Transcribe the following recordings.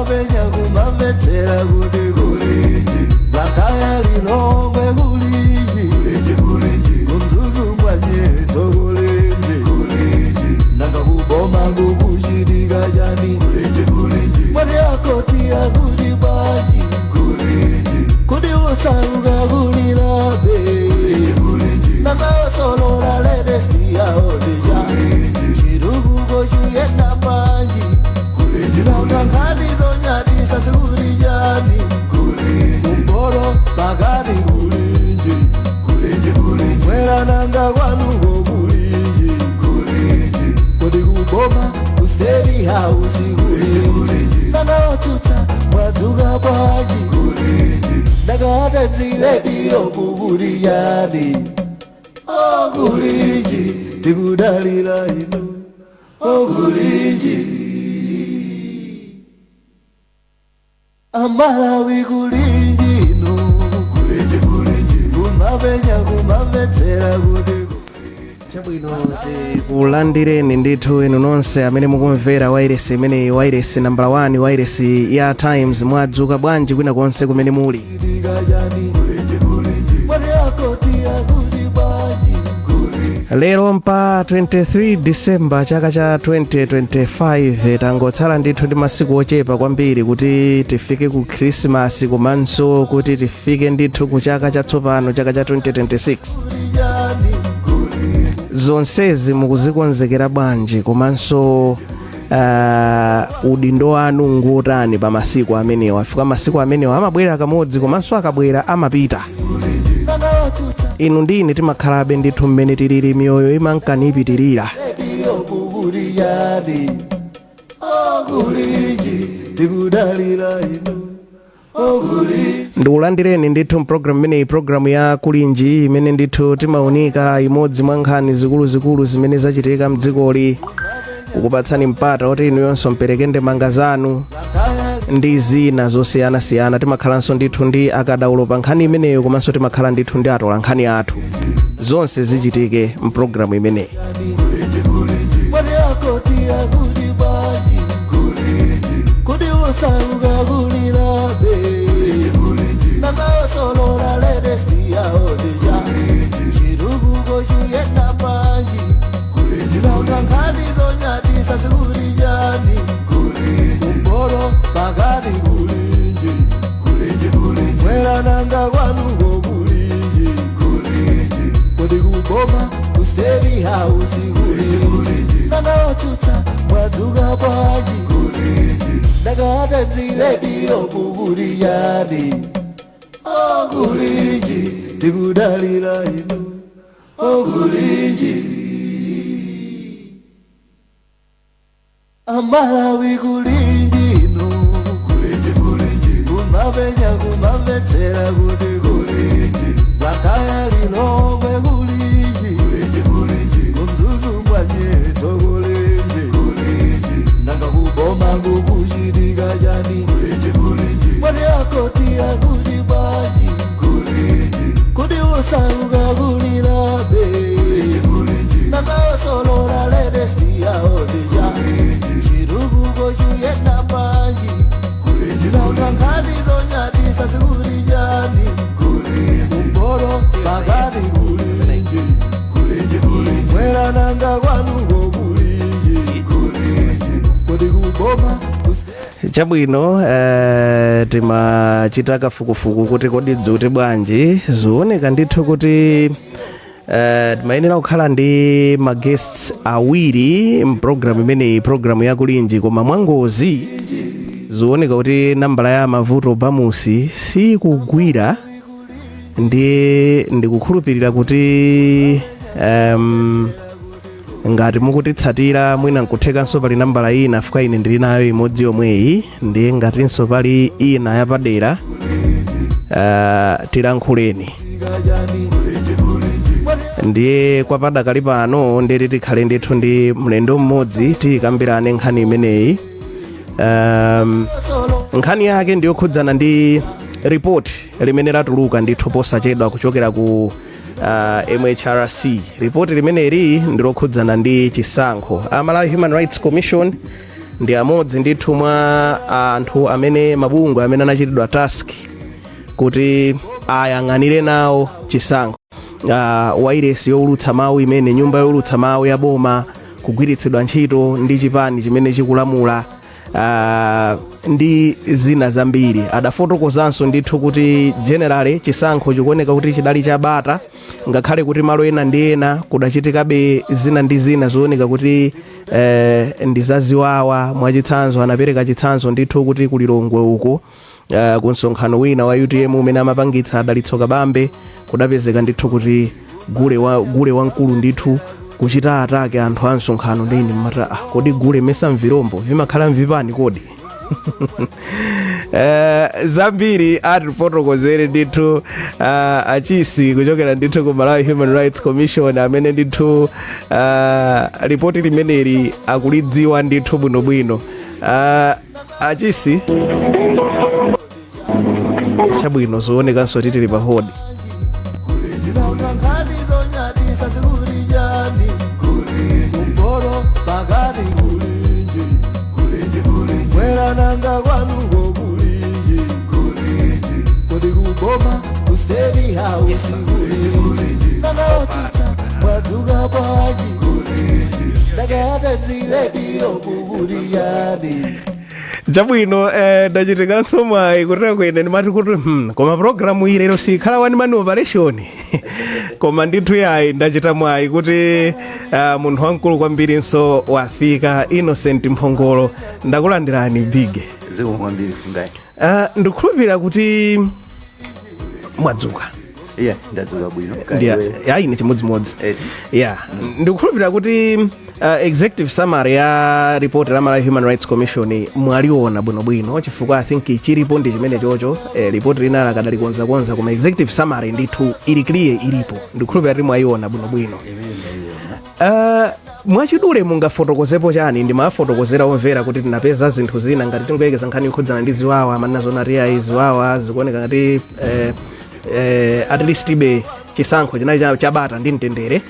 Kumapenya kumamvetsera kuti kulinji, Blantyre, Lilongwe kulinji, kuMzuzu mwanyeto kulinji, nanga kuboma kukuchitika chani? Mwati akoti akuti bwanji? Kuti usauka kulilabe, nanga osolola latest yaodija chitukuko chuyenda bwanji? Nanga nkhani zonyadisa sikuti chani? Kumboro pakati kulinji, mwera nanga kwanuko kulinji? Kodi kuboma ku State House kulinji? Nanga otsutsa mwadzuka bwanji? Ndakatadzilediyo kukuti chani? Okulinji, tikudalira inu, okulinji. Amalawi kulinji inu, kumapenya kumamvetsera kuti Chabwino, tikulandireni ndithu inu nonse amene mukumvera wairesi imeneyi, wairesi nambala 1, wairesi ya Times. Mwadzuka bwanji kwina konse kumene muli? Chitika chani? Mwati akoti akuti bwanji? Lero mpa 23 December chaka cha 2025. Tangotsala ndithu ndi masiku ochepa kwambiri kuti tifike ku Khrisimasi komanso kuti tifike ndithu ku chaka chatsopano, chaka cha 2026. Chani? Zonsezi mukuzikonzekera bwanji? Komanso udindo wanu ngotani pa masiku amenewa? Fika masiku amenewa amabwera kamodzi, komanso akabwera amapita. Nanga otsutsa Inu ndi ine timakhalabe ndithu mmene tilili, miyoyo imankanipitirira. Rediyo kukuti chani? Okulinji, tikudalira inu, okulinji. Ndikulandireni ndithu mpulogalamu imeneyi, pulogalamu ya Kulinji, imene ndithu timaunika imodzi mwa nkhani zikuluzikulu zimene zachitika mdzikoli, kukupatsani mpata oti inuyonso mpereke ndemanga zanu ndi zina zosiyanasiyana. Timakhalanso ndithu ndi akadaulo pa nkhani imeneyo, komanso timakhala ndithu ndi atola nkhani athu. Zonse zichitike mpulogalamu imeneyi. Mwati akoti akuti bwanji? Kuti usauka kulilabe, nanga osolola latest yaodija chitukuko chuyenda bwanji? Nanga nkhani zonyadisa sikuti chani? Kumboro pakati kulinji, mwera nanga kwanuko kulinji? Kodi kuboma ku State House kulinji? Nanga otsutsa mwadzuka bwanji? Ndakatadzilediyo kukuti chani? Okulinji, tikudalira inu, okulinji. Amalawi kulinji inu, kumapenya kumamvetsera kuti kulinji, Blantyre, Lilongwe kulinji, kuMzuzu mwanyeto kulinji, nanga kuboma kukuchitika chani? Mwati akoti akuti bwanji? Kuti usauka kulilabe, nanga osolola latest yaodija chitukuko chuyenda bwanji? Nanga nkhani zonyadisa sikuti chani? Kumboro pakati kulinji, mwera nanga kwanuko kulinji? Kodi kuboma Chabwino, timachita kafukufuku kuti kodi dzuti bwanji. Zioneka ndithu kuti timayenera kukhala ndi ma guests awiri mpulogalamu imeneyi, pulogalamu yakulinji, koma mwangozi zioneka kuti nambala ya Mavuto Bamusi sikugwira. Ndiye ndikukhulupirira kuti ngati mukutitsatira, mwina nkuthekanso pali nambala ina, fika ine ndili nayo imodzi yomweyi. Ndiye ngatinso pali ina yapadera, tilankhuleni. Ndiye kwa padakali pano nditi tikhale ndithu ndi mlendo mmodzi, tikambirane nkhani imeneyi. Nkhani yake ndiyokhudzana ndi ripoti limene latuluka ndithu posachedwa kuchokera ku MHRC. Ripoti limeneli ndilokhudzana ndi chisankho. A Malawi Human Rights Commission Ndi amodzi ndithu mwa anthu amene mabungwe amene anachitidwa task kuti ayang'anire nawo chisankho, wairesi yowulutsa mawu imene nyumba yowulutsa mawu ya boma kugwiritsidwa ntchito ndi chipani chimene chikulamula, ndi zina zambiri. Adafotokozanso ndithu kuti generally chisankho chikuoneka kuti chidali chabata, ngakhale kuti malo ena ndi ena kudachitikabe zina ndi zina zooneka kuti ndi zaziwawa. Mwachitsanzo, anapereka chitsanzo ndithu kuti kulilongwe uko, ku msonkhano wina wa UTM umene amapangitsa Adalitso Kabambe, kudapezeka ndithu kuti gule wamkulu ndithu kuchita attack anthu a msonkhano. Ndini mmata, ah, kodi gule mesa mvirombo vimakhala mvipani kodi? Zambiri atifotokozere ndithu Achisi kuchokera ndithu ku Malawi Human Rights Commission, amene ndithu ripoti limeneli akulidziwa ndithu bwinobwino. Achisi, chabwino, zoonekanso titili pa hold. Nkhani zonyadisa zikulijani kumporo pakati kulinji mwerananga kwanuko kulinji kodi kuboma ku State House kulinji nanaotita mwadzuka bwanji ndakayatadzilediyo kukuliyani. Chabwino, ndachitikanso mwayi kutera kwene ndimati kuti koma programu iyi lero sikhala one man operation, koma ndithu yayi, ndachita mwayi kuti munthu wamkulu kwambirinso wafika, Innocent Mphongolo. Ndakulandirani, big. Zikomo kwambiri, Fungai. Ndikukhulupirira kuti mwadzuka. Iya, ndadzuka bwino. Ndi ayi, ine chimodzimodzi. Eti. Yeah, ndikukhulupirira kuti executive summary ya report la Malawi Human Rights Commission mwaliona bwinobwino, chifukwa I think chilipo ndi chimene chocho. Report lina lakadalikonzakonza, koma executive summary ndithu ili clear, ilipo. Ndikukhulupirira kuti mwayiona bwinobwino. Mwachidule mungafotokozepo chani? Ndimafotokozera omvera kuti tinapeza zinthu zina, ngati tingoyekeza nkhani yokhudzana ndi ziwawa, amanena zona ati ayi, ziwawa zikuoneka ngati at least ibe chisankho chinali chabata ndi mtendere,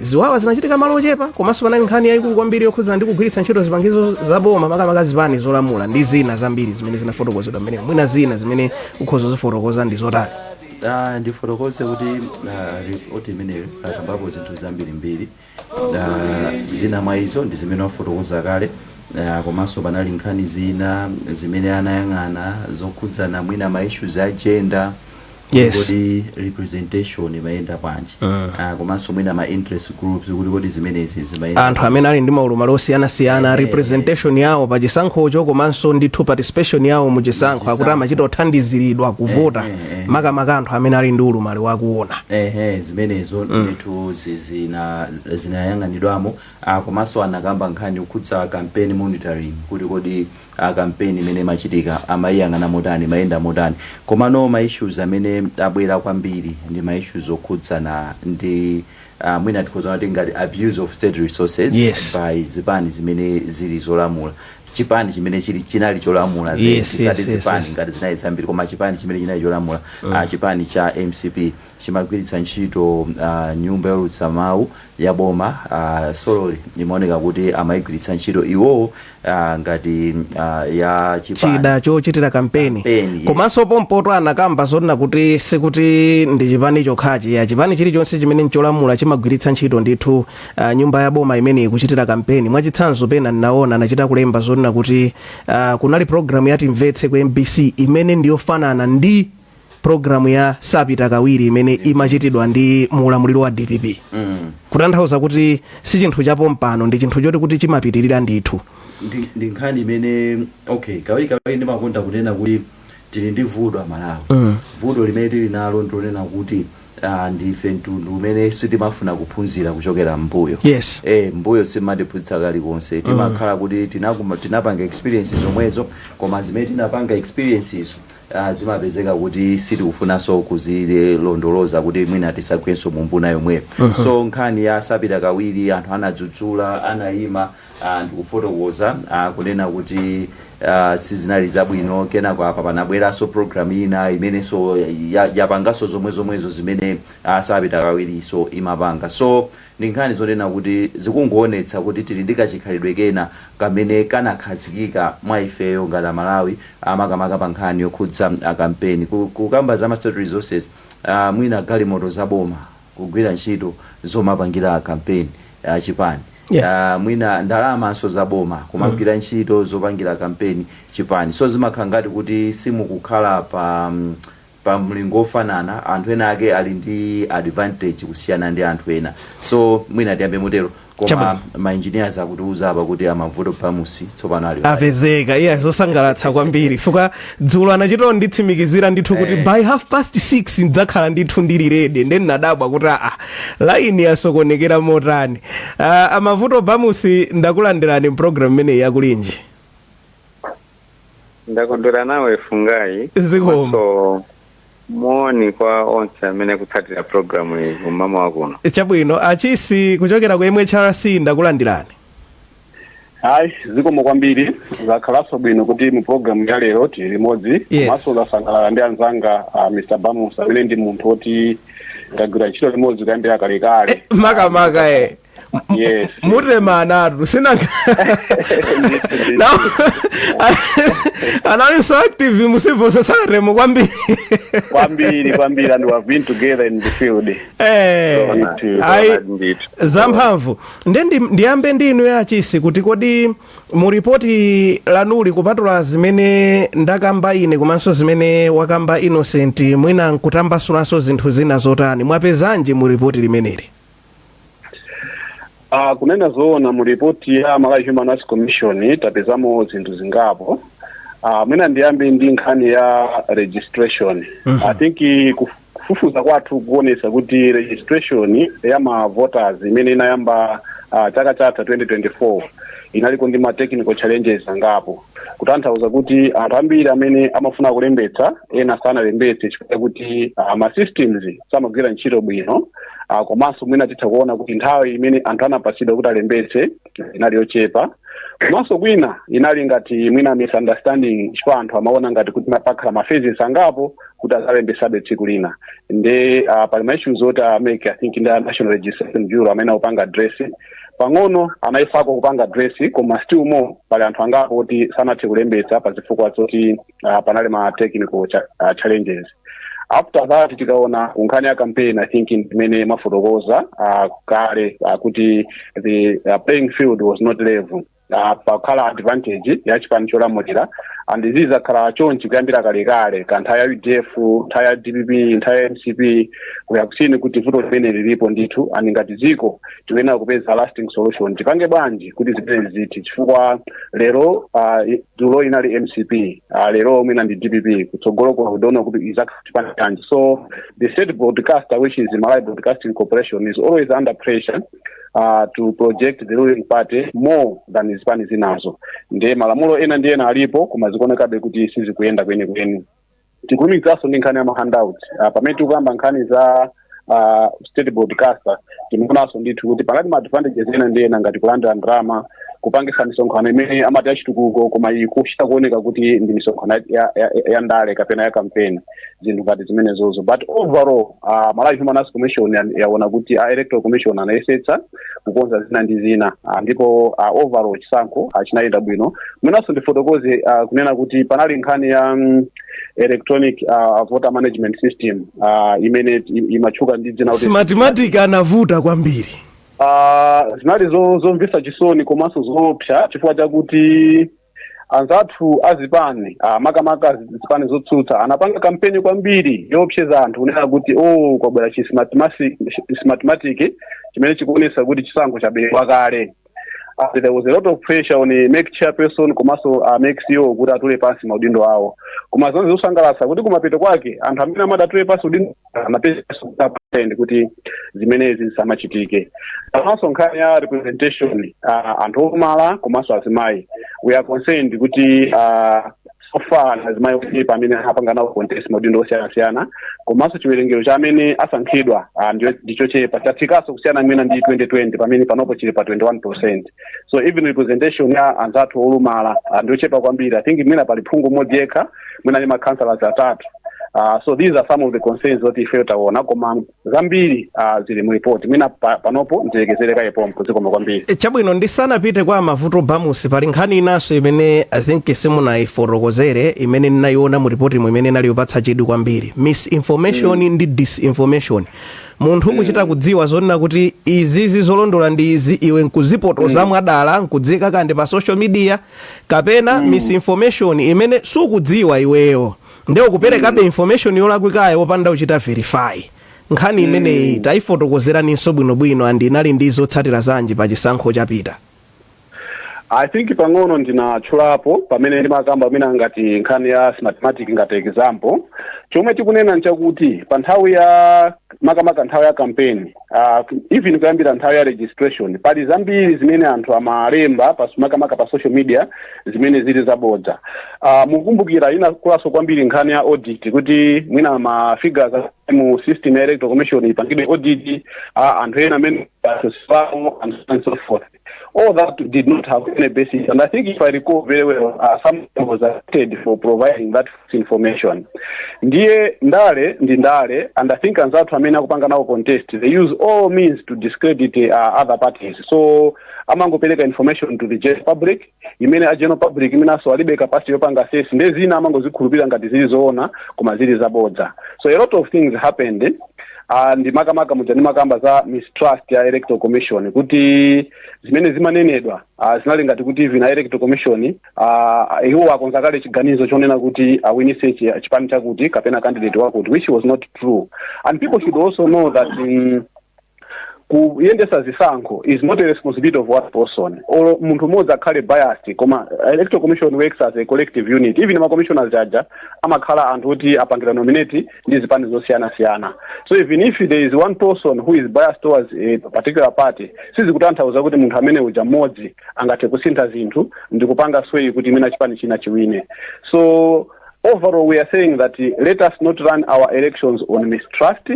ziwawa zinachitika malo ochepa. Komanso panali nkhani yayikulu kwambiri yokhudzana ndi kugwiritsa ntchito zipangizo za boma, makamaka zipani zolamula, ndi zina zambiri zimene zinafotokozedwa mmene. Mwina zina zimene ukhoza zifotokoza ndi zotani? Ndifotokoze kuti ripoti imeneyo akambapo zinthu zambirimbiri. Zina mwa izo ndi zimene wafotokoza kale, komanso panali nkhani zina zimene anayang'ana zokhudzana mwina ma issues a gender, kodi representation imayenda bwanji, komanso mwina ma interest groups, kuti kodi zimenezi zimayenda anthu amene ali ndi maulumali osiyanasiyana, representation yawo pa chisankhocho, komanso ndithu participation yawo mu chisankho, akuti amachita othandiziridwa kuvota, makamaka anthu amene ali ndi ulumali wakuona. Ehe, zimenezo ndithu zinayang'anidwamo. Komanso anakamba nkhani yokhudza campaign monitoring, kuti kodi campaign imene imachitika amayiyang'ana motani, imayenda motani. Komano ma issues amene abwera kwambiri ndi ma issues okhudzana ndi mwina tikhoza kuti ngati abuse of state resources by zipani zimene zili zolamula, chipani chimene chinali cholamula then, tisati zipani ngati zinali zambiri, koma chipani chimene chinali cholamula, chipani cha MCP, chimagwiritsa ntchito nyumba yolutsa mawu ya boma. Solely imaoneka kuti amayigwiritsa ntchito iwowo ngati ya chipani, chida chochitira kampeni. Kampeni, yes. Komanso pompoto anakamba zonena kuti sikuti ndi chipani chokhachi ya chipani chilichonse chimene ncholamula chimagwiritsa ntchito ndithu nyumba ya boma imene ikuchitira kampeni. Mwachitsanzo, pena ndinaona anachita kulemba zonena kuti kunali programu ya Timvetse ku MBC imene ndiyofanana ndi programu ya Sapita Kawiri imene imachitidwa ndi muulamuliro wa DPP, kutanthauza kuti si chinthu chapompano, ndi chinthu choti kuti chimapitirira ndithu. Ndi nkhani imene, okay, kawiri kawiri ndimakonda kunena kuti tili ndi vuto Amalawi. Vuto limene tili nalo ndilonena kuti ndife mtundu umene sitimafuna kuphunzira kuchokera mbuyo. Mbuyo simatiphunzitsa kalikonse. Timakhala kuti tinapanga experience zomwezo, koma zimene tinapanga experiences zimapezeka kuti sitikufunanso kuzilondoloza kuti mwina tisagwenso mu mbuna yomweyo. So nkhani ya Sapita Kawiri, anthu anadzudzula, anayima ndikufotokoza, kunena kuti Sizinali zabwino. Kenako apa panabweranso program ina imenenso yapanganso zomwe zomwezo zimene sapita kawiriso imapanga. So ndi nkhani zonena kuti zikungoonetsa kuti tili ndi kachikhalidwe kena kamene kanakhazikika mwa ifeyo ngati Amalawi, amakamaka pa nkhani yokhudza kampeni. Kukamba za ma state resources, mwina galimoto zaboma kugwira ntchito zomapangira kampeni chipani, mwina ndalamanso zaboma kumagwira ntchito zopangira kampeni chipani. So zimakhala ngati kuti simukukhala pa mlingo ofanana, anthu ena ake ali ndi advantage kusiyana ndi anthu ena. So mwina tiyambe mutero, koma ma engineers akutiuza apa kuti amavuto Bamusi tsopano ali Apezeka. Iya, zosangalatsa kwambiri, fuka dzulo anachita nditsimikizira ndithu kuti by 6:30 ndidzakhala ndithu ndili ready. Nde ndinadabwa kuti aa, line yasokonekera motani? Amavuto Bamusi, ndakulandirani program imeneyi yakulinji. Ndakondwera nawe, Fungai. Zikomo. Komanso moni kwa onse amene kutsatira programu iyi kumama wakuno. Chabwino. Achisi kuchokera ku MHRC, ndakulandirani. Hayi, zikomo kwambiri. Zakhalanso bwino kuti mu programu ya lero tili limodzi. Komanso zasangalala ndi anzanga, Mr Bamus, amene ndi munthu woti tagwira ntchito limodzi kuyambira kalekale. Makamaka Yes. Mutemanatu sinanga now analinso active mu civil society mu kwambiri. Kwambiri kwambiri, and we have been together in the field. Ndithu. Ayi, Ndithu. Zamphamvu. Nde ndiyambe ndi inu yachisi kuti kodi mu ripoti lanuli, kupatula zimene ndakamba ine komanso zimene wakamba Innocent, mwina nkutambasulanso zinthu zina zotani? Mwapezanji mu ripoti limeneli? Kunena zoona, mu ripoti ya Malawi Human Rights Commission tapezamo zinthu zingapo. Mwina ndiyambe ndi nkhani ya registration. I think kufufuza kwathu kuonesa kuti registration ya ma voters imene inayamba chaka chatha 2024 inaliko ndi ma technical challenges angapo, kutanthauza kuti anthu ambiri amene amafuna kulembetsa, ena sanalembetse chifukwa kuti ma systems samagwira ntchito bwino. Komanso mwina titha kuona kuti nthawi imene anthu anapasidwa kuti alembetse inali yochepa. Komanso kwina inali ngati mwina misunderstanding, chifukwa anthu amaona ngati kuti pakhala ma phases angapo kuti azalembesabe tsiku lina. Nde pali ma issues oti a MEC, I think ndi a National Registration Bureau amene akupanga address pang'ono, anayesako kupanga address, koma still more pali anthu angapo kuti sanathe kulembetsa pa zifukwa zoti panali ma technical challenges. After that, tikaona kunkhani ya campaign, I think imene mafotokoza kale kuti the playing field was not level, pakhala advantage ya chipani cholamulira, and izi zakhala chonchi kuyambira kalekale, ka nthawi ya UDF, nthawi ya DPP, nthawi ya MCP. Kuyakusini kuti vuto limene lilipo ndithu, and ngati dziko tikuyenera kupeza lasting solution. Tipange bwanji kuti zimene zithe? Chifukwa lero, dzulo inali MCP, lero mwina ndi DPP, kutsogolo kwa kudono kuti izakhala chipani chanji. So the state broadcaster, which is the Malawi Broadcasting Corporation, is always under pressure to project the ruling party more than zipani zinazo. Ndiye malamulo ena ndi ena alipo, koma zikuonekabe kuti sizikuyenda kwenikweni. Tikulumikizanso ndi nkhani ya ma handout. Pamene tikukamba nkhani za state broadcaster, timaonanso ndithu kuti panali ma advantages ena ndi ena, ngati kulandira ndalama kupangisa misonkhano imene amati yachitukuko, koma ikuchita kuoneka kuti ndi misonkhano ya ndale kapena ya campaign, zinthu ngati zimenezozo. But overall, Malawi Human Rights Commission yaona kuti a Electoral Commission anayesetsa kukonza zina ndi zina, ndipo overall chisankho chinayenda bwino. Mwinanso ndifotokoze kunena kuti panali nkhani ya electronic voter management system imene imatchuka ndi dzina kuti Smartmatic anavuta kwambiri. Zinali zomvetsa chisoni komanso zoopsa, chifukwa chakuti anzathu azipani, makamaka zipani zotsutsa, anapanga kampeni kwambiri yoopseza anthu kunena kuti, oh, kwabwera chi Smartmatic chimene chikuonesa kuti chisankho chaberedwa kale. There was a lot of pressure on the MEC chairperson komanso MEC CEO kuti atule pansi maudindo awo. Koma zonse zosangalatsa kuti kumapeto kwake anthu amene amati atule pansi udindo anapeza kuti zimenezi zisamachitike. Komanso nkhani ya representation, anthu olumala komanso azimayi, we are concerned kuti So far azimayi ochepa amene apanga nawo contest maudindo osiyanasiyana, komanso chiwerengero cha amene asankhidwa ndichochepa, chatsikanso kusiyana mwina ndi 2020, pamene panopo chili pa 21%. So even representation ya anzathu olumala ndiochepa kwambiri. I think mwina pali phungu mmodzi yekha, mwina ndi ma councillors atatu. So these are some of the concerns that ifeyo taona, koma zambiri zili mu report. Mwina panopo ndilekezere kaye pompo. Zikomo kwambiri. Chabwino, ndisanapite kwa Mavuto Bamusi, pali nkhani inanso imene I think simunayifotokozere, imene ndinayiona mu ripoti imene inali yopatsa chidwi kwambiri: misinformation ndi disinformation. Munthu ukuchita kudziwa zonena kuti izizi zolondola ndi izi, iwe nkuzipotoza mwadala, nkudzika kandi pa social media, kapena misinformation imene sukudziwa iweyo, ndiye ukuperekabe information yolakwikayo wopanda uchita verify. Nkhani imeneyi tayifotokozeraninso bwinobwino, and inali ndi zotsatira zanji pa chisankho chapita? I think pang'ono ndinatchulapo pamene ndimakamba mwina ngati nkhani ya Smartmatic ngati example. Chomwe tikunena nchakuti pa nthawi ya, makamaka nthawi ya campaign, even kuyambira nthawi ya registration, pali zambiri zimene anthu amalemba makamaka pa social media zimene zili zabodza. Mukumbukira inakulaso kwambiri nkhani ya audit, kuti mwina ma figures mu system ya Electoral Commission ipangidwe audit, anthu ena amene asosipamo and so on and so forth. All that did not have any basis. And I think if I recall very well, someone was arrested for providing that information. Ndiye ndale ndi ndale, and I think anzathu amene akupanga nawo contest, they use all means to discredit other parties. So amangopereka information to the general public, imene a general public imenanso alibe capacity yopanga assess, nde zina amangozikhulupirira ngati zili zoona, koma zili zabodza. So a lot of things happened. Ndi makamaka muja ndimakamba za mistrust ya Electoral Commission, kuti zimene zimanenedwa zinali ngati kuti even a Electoral Commission iwo akonza kale chiganizo chonena kuti awinise chipani chakuti kapena candidate wakuti, which was not true. And people should also know that kuyendesa zisankho is not a responsibility of one person or munthu mmodzi akhale biased, koma Electoral Commission works as a collective unit. Even ma commissioners aja amakhala anthu oti apangira nominate ndi zipani zosiyanasiyana. So even if there is one person who is biased towards a particular party, sizikutanthauza kuti munthu amene uja mmodzi angathe kusintha zinthu ndi kupanga sway kuti mwina chipani china chiwine. So overall we are saying that let us not run our elections on mistrust,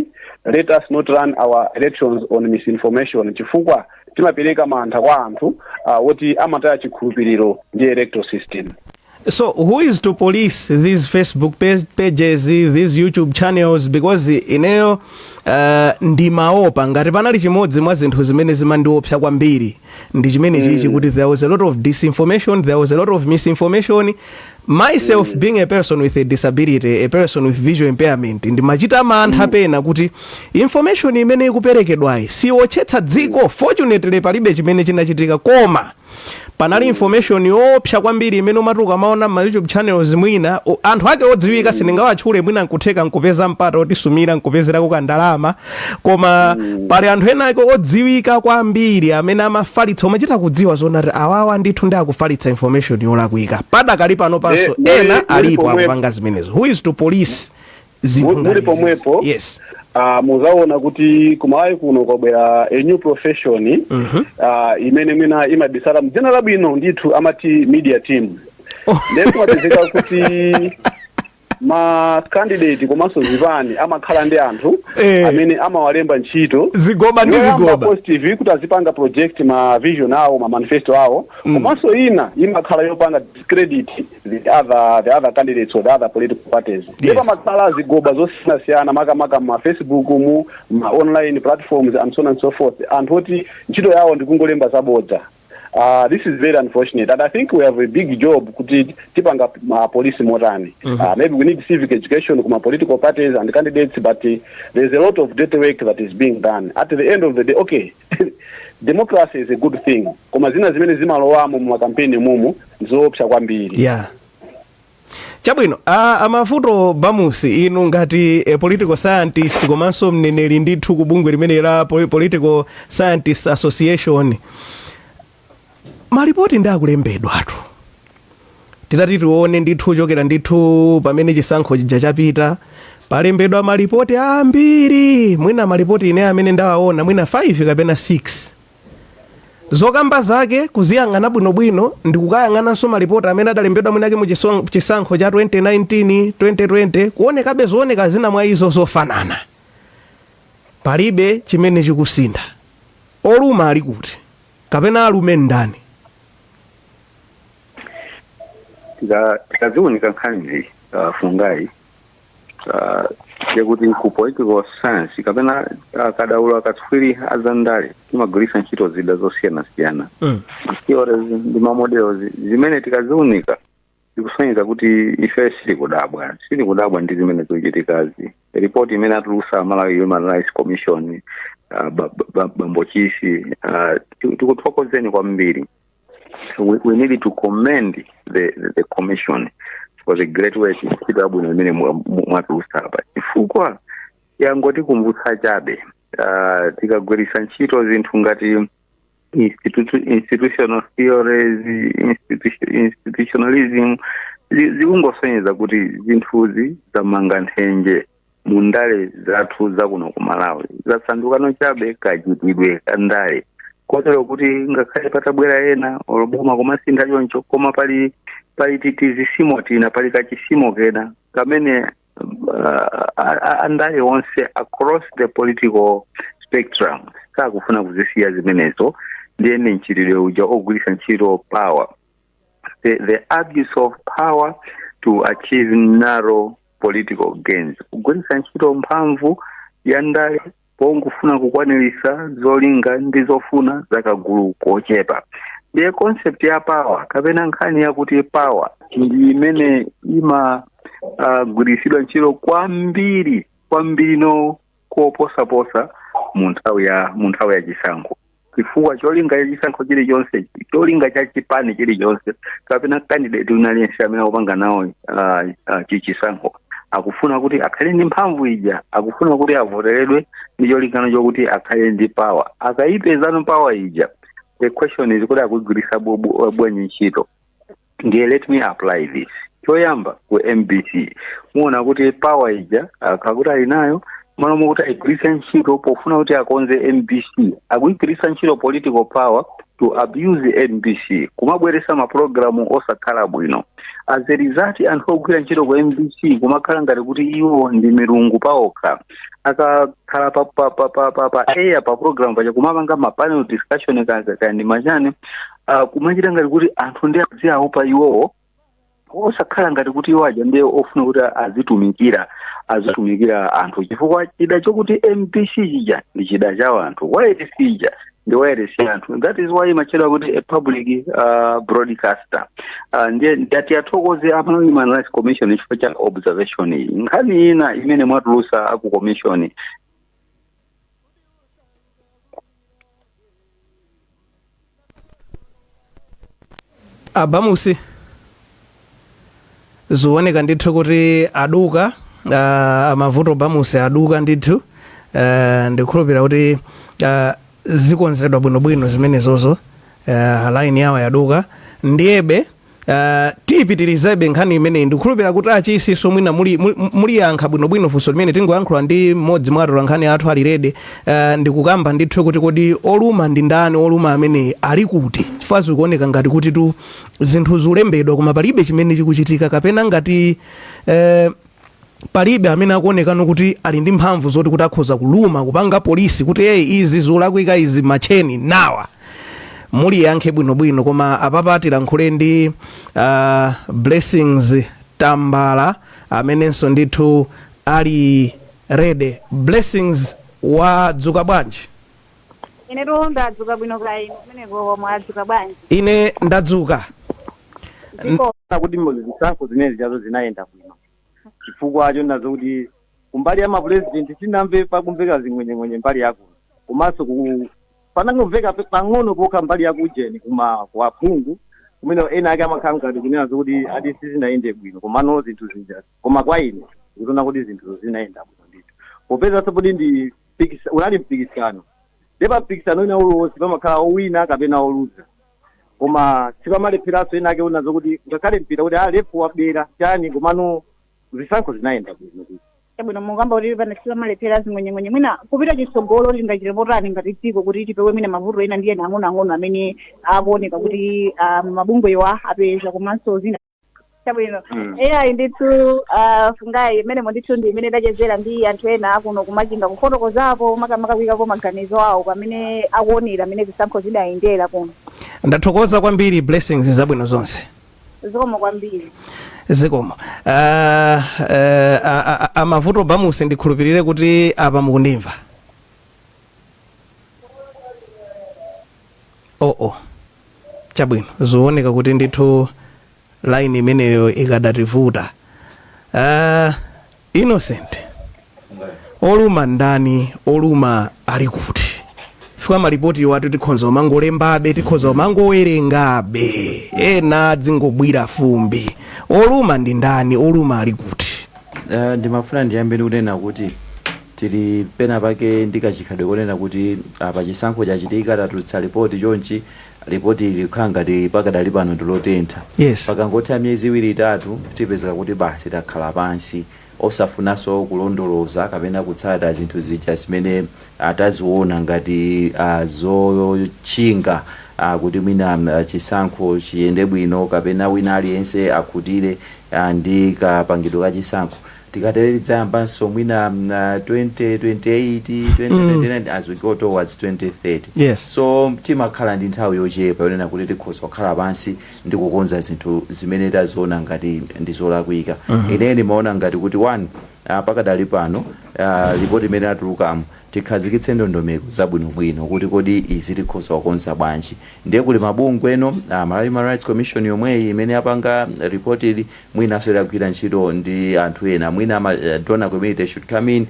let us not run our elections on misinformation, chifukwa timapereka mantha kwa anthu woti amataya chikhulupiriro ndi electoral system. So who is to police these Facebook pages, these YouTube channels? Because ineyo ndimaopa ngati panali chimodzi mwa zinthu zimene zimandiopsa kwambiri ndi chimene chichi, kuti there was a lot of disinformation, there was a lot of misinformation. Myself being a person with a disability, a person with visual impairment, ndimachita mantha pena kuti information imene ikuperekedwayi siwotchetsa dziko. Fortunately palibe chimene chinachitika, koma panali information yoopsa kwambiri imene umati ukamaona ma YouTube channels, mwina anthu ake odziwika, sindingawatchule, mwina nkutheka nkupeza mpata otisumira nkupezerako kandalama, koma pali anthu ena ake odziwika kwambiri amene amafalitsa, umachita kudziwa zonati awawa ndithu ndi akufalitsa information yolakwika. Padakali pano panso ena alipo akupanga zimenezo. Who is to police zinthu Muli ngati izizi? pomwepo. Yes. Muzaona kuti kumalawi kuno kwabwera a new profession imene mwina imabisala mdzina labwino ndithu, amati media team. Ndiye kumapezeka kuti ma candidate komanso zipani amakhala ndi anthu amene amawalemba ntchito Zigoba ndi yoyamba zigoba. positive, kuti azipanga project ma vision awo, ma manifesto awo, komanso ina imakhala yopanga discredit the other candidates or the other political parties. Ndipo pamakhala zigoba zosiyanasiyana, makamaka ma Facebook mu ma online platforms and so on and so forth, anthu oti ntchito yawo ndikungolemba zabodza. This is very unfortunate and I think we have a big job kuti tipanga ma police motani. Maybe we need civic education kuma political parties and candidates, but there's a lot of dirty work that is being done. At the end of the day, okay, democracy is a good thing, koma zina zimene zimalowamo mu makampeni mumu zoopsa kwambiri. Yeah, chabwino. Amavuto Bamusi, inu ngati a political scientist komanso mneneri ndithu ku bungwe limene la Political Scientists Association, malipoti ndi akulembedwatu. Titati tione ndithu kuchokera ndithu pamene chisankho chija chapita, palembedwa malipoti ambiri. Mwina malipoti ine amene ndawaona mwina 5 kapena 6. Zokamba zake kuziyang'ana bwinobwino ndikukayang'ananso malipoti amene adalembedwa mwinake mu chisankho cha 2019, 2020, kuonekabe zooneka zina mwa izo zofanana. Palibe chimene chikusintha. Oluma ali kuti? Kapena alume ndani? Tikaziunika nkhanizi, Fungai, ndekuti ku political science kapena kadaulo, akatswiri azandale, timagwiritsa ntchito zida zosiyanasiyana, theories ndi ma models, zimene tikaziunika zikusonyeza kuti ife sitikudabwa ndi zimene zikuchitikazi. Ripoti imene atulusa Malawi Human Rights Commission, Bambo Chisi, tikuthokozeni kwambiri. We need to commend the commission for the great work, ntchito yabwino imene mwatulusa apa, chifukwa yangotikumbutsa chabe. Tikagwiritsa ntchito zinthu ngati institutional theories, institutionalism, zikungosonyeza kuti zinthuzi zamanga nthenje mu ndale zathu zakuno ku Malawi, zasandukano chabe kachitidwe ka ndale, kotero kuti ngakhale patabwera ena oloboma kumasintha choncho, koma pali tizisimo tina, pali kachisimo kena kamene andale onse across the political spectrum sakufuna kuzisiya zimenezo. Ndiye mchitidwe uja ogwiritsa ntchito power, the abuse of power to achieve narrow political gains, kugwiritsa ntchito mphamvu ya ndale pongofuna kukwanirisa zolinga ndi zofuna zakagulu kochepa. Ndiye concept ya power, kapena nkhani yakuti power, ndi imene imagwiritsidwa ntchito kwambiri kwambiri no koposaposa mu nthawi ya chisankho, chifukwa cholinga cha chisankho chilichonse, cholinga cha chipani chilichonse kapena candidate wina aliyense amene akupanga nawo chisankho, akufuna kuti akhale ndi mphamvu ija, akufuna kuti avoteredwe ndi cholingano chokuti akhale ndi power. Akayipezano power ija, the question is kuti akuyigwiritsa bwanji ntchito. Ndiye let me apply this. Choyamba, ku MBC muona kuti power ija akakuti ali nayo, malo mokuti ayigwiritse ntchito pofuna kuti akonze MBC, akuyigwiritsa ntchito political power to abuse MBC, kumabweretsa mapulogalamu osakhala bwino. As a result, anthu ogwira ntchito ku MBC kumakhala ngati kuti iwo ndi milungu paokha. Akakhala pa air, pa program paja, kumapanga ma panel discussion kandi machani, kumachita ngati kuti anthu ndi aziaopa iwowo, osakhala ngati kuti iwo aja ndiye ofuna kuti azitumikira anthu, chifukwa chida chokuti MBC chija ndi chida cha anthu, wireless ija ndi wireless ya anthu. That is why imachedwa kuti a public broadcaster. Ndiye ndati athokoze a Malawi Human Rights Commission chifukwa cha observation iyi. Nkhani ina imene mwatulusa aku commission Abamusi, zikuoneka ndithu kuti aduka, amavuto Bamusi aduka ndithu. Ndikhulupira kuti zikonzedwa bwinobwino zimenezozo. Line yawo yaduka, ndiyebe tiyipitirizebe nkhani imeneyi. Ndikukhulupira kuti achisiso mwina muliyankha bwinobwino funso limene tingoyankhula ndi mmodzi mwa atola nkhani athu ali ready. Ndikukamba ndithu kuti kodi oluma ndi ndani? Oluma ameneyi ali kuti? Chifukwa zikuoneka ngati kuti tu zinthu zikulembedwa koma palibe chimene chikuchitika, kapena ngati palibe amene akuonekano kuti ali ndi mphamvu zoti kuti akhoza kuluma, kupanga polisi kuti eyi, izi zikulakwika, izi macheni nawa. Muliyankhe bwinobwino, koma apapa tilankhule ndi Blessings Tambala amenenso ndithu ali ready. Blessings, wadzuka bwanji? Inetu ndadzuka bwino, kaya inu kumeneko mwadzuka bwanji? Ine ndadzuka. Ziko. Kuti zisankho zimene zichazo zinayenda bwino, chifukwa chonazo kuti kumbali ya mapurezidenti tinamve pakumveka zing'wenyeng'wenye mbali yakuno, komanso panangomveka pang'ono pokha mbali yakujeni kuma kuaphungu, kumene ena ake amakhala ngati kunena zokuti ati sizinayende bwino. Komano zinthu zija, koma kwa ine ndikuona kuti zinthu zinayenda bwino ndithu, popeza poti ndi unali mpikisano, ndipo pa mpikisano ina uliwonse pamakhala owina kapena oluza, koma sipamalepheranso ena ake una zokuti ngakhale mpira kuti a ref wabera chani, komano zisankho zinayenda bwino. Chabwino, mukamba kuti panasiwa zing'wenyeng'wenye, mwina kupita chitsogolo tingachite potani ngati dziko kuti tipewe mwina mavuto ena ndi ena ang'onoang'ono amene akuoneka kuti mabungwewa apeza komanso zina? Chabwino. Eyayi ndithu, Fungayi, imenemo ndithu ndi imene tachezera ndi anthu ena akuno kuMachinga, kufotokozapo makamaka kuyikapo maganizo awo pamene akuonera amene zisankho zidayendera kuno. Ndathokoza kwambiri, Blessings, zabwino zonse. Zikomo kwambiri. Zikomo. Amavuto Bamusi, ndikhulupirire kuti apa mukundimva. Oo, chabwino, zikuoneka kuti ndithu line imeneyo ikadativuta. Innocent, oluma ndani? Oluma ali kuti? Fika malipoti watu tikhonza umangolembabe, tikhoza umangowerengabe, ena adzingobwira fumbi. Oluma ndi ndani? Oluma ali kuti? Ndimafuna ndiyambe ndikunena kuti tili pena pake ndi kachikhalidwe konena kuti apa chisankho chachitika, tatulutsa ripoti chonchi, ripoti ili kukhala ngati pakadali pano ndilotentha. Pakangotha miyezi 2, 3, tipezeka kuti basi, takhala pansi osafunanso kulondoloza kapena kutsata zinthu zija zimene ataziona ngati zotchinga kuti mwina chisankho chiyende bwino kapena wina aliyense akhutire ndi kapangidwe ka chisankho. Tikatere tidzayambanso mwina 2028, 2029, as we go towards 2030. So timakhala ndi nthawi yochepa yonena kuti tikhoza kukhala pansi ndi kukonza zinthu zimene taziona ngati ndi zolakwika. Ine ndimaona ngati kuti one, pakadali pano, ripoti imene atulukamo, tikhazikitse ndondomeko zabwinobwino kuti kodi izi tikhoza kukonza bwanji. Ndiye kuli mabungwe eno, Malawi Human Rights Commission yomweyi imene apanga ripoti ili, mwinanso idagwira ntchito ndi anthu ena, mwina ma donor community should come in